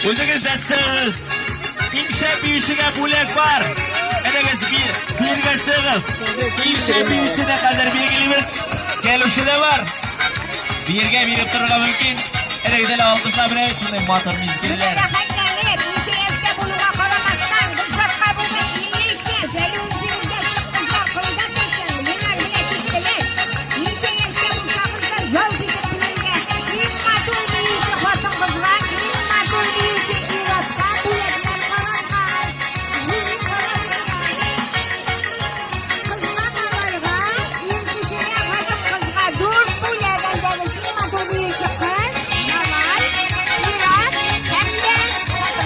Үзегез дә чыгыгыз. Иң шәп биючегә бүләк бар. Әйдәгез, биергә чыгыгыз. Иң шәп биюче дә хәзер билгелибез. Кәлүче дә бар. Биергә биреп торырга мөмкин. Әйдәгез әле алкышлар белән шундый матур мизгелләр. Рәхәтләнеп, ничә яшьтә булуга карамастан, Гөлшатка бүген 52, әле 18 яшьлек кызлар кайда килсен, миңа менә киттеләр. Ничә яшьтә булсагыз да, ялт итеп биергә. Иң матур биюче хатын-кызга, иң матур биюче ир-атка бүләкләр каралган. Жюри карарында. Кызга малайга, ир кешегә, хатын-кызга дүрт бүләк әйдәгез. Иң матур биюче кыз, малай, ир-ат һәм дә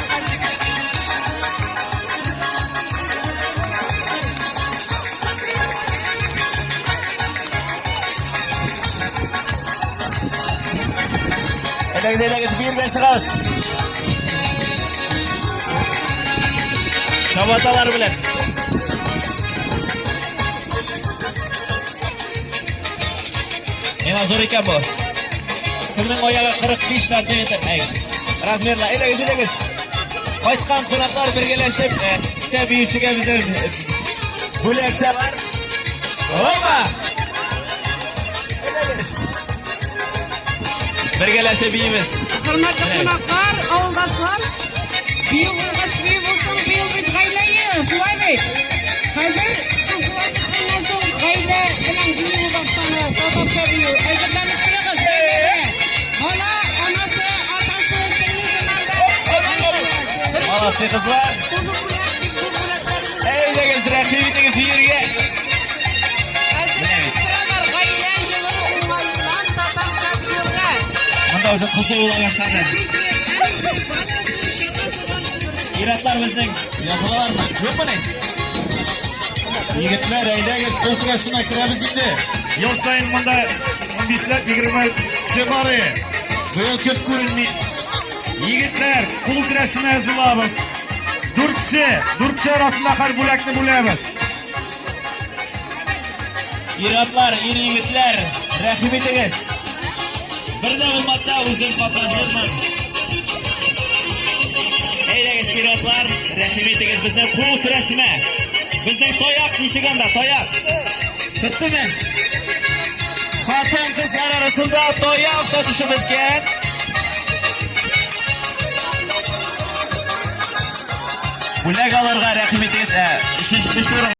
хатын-кыз. Әйдәгез, әйдәгез, биергә чыгабыз. Чабаталар белән. Миңа зур икән бу. Кемнең аягы 45 сантиметр? Әй, размерлар. Әйдәгез, әйдәгез. Кайткан кунаклар бергәләшеп, тә биючегә безнең бүләк тә бар. Опа! Әйдәгез. Бергәләшеп биибез. Хөрмәтле кунаклар, авылдашлар, бию булгач бию булсын, быел бит гаилә елы, шулай бит? Хәзер шул шулай беткәннән соң гаилә белән бию башлана, татарча бию. Әзерләнеп торыгыз, гаиләгә. Бала, анасы, атасы, сеңлесе монда. Молодцы, кызлар. Тулы бүләк, бик зур бүләкләребез. Әйдәгез, рәхим итегез биергә. Әзерләнеп торалар, гаилә елы уңаеннан татарча биюгә. Монда уже кызу була башлады. Әтисе, әнисе, баласы, чабасы, барысы бергә. Ир-атлар безнең язылалармы? Юкмыни? Егетләр, әйдәгез, кул көрәшенә керәбез инде. Ел саен монда 15ләп 20 кеше бар. Быел чөт күренми. Егетләр, кул көрәшенә язылабыз. Дүрт кеше, дүрт кеше арасында һәр бүләкне бүләбез. Ир-атлар, ир-егетләр, рәхим итегез. Бер дә булмаса, үзем катнашырмын. Әйдәгез, ир-атлар, рәхим итегез безнең кул көрәшенә. Безнең таяк ничек анда, таяк. Беттеме? Хатын-кызлар арасында таяк тотышы беткән. Бүләк алырга рәхим итегез. Өченче урын.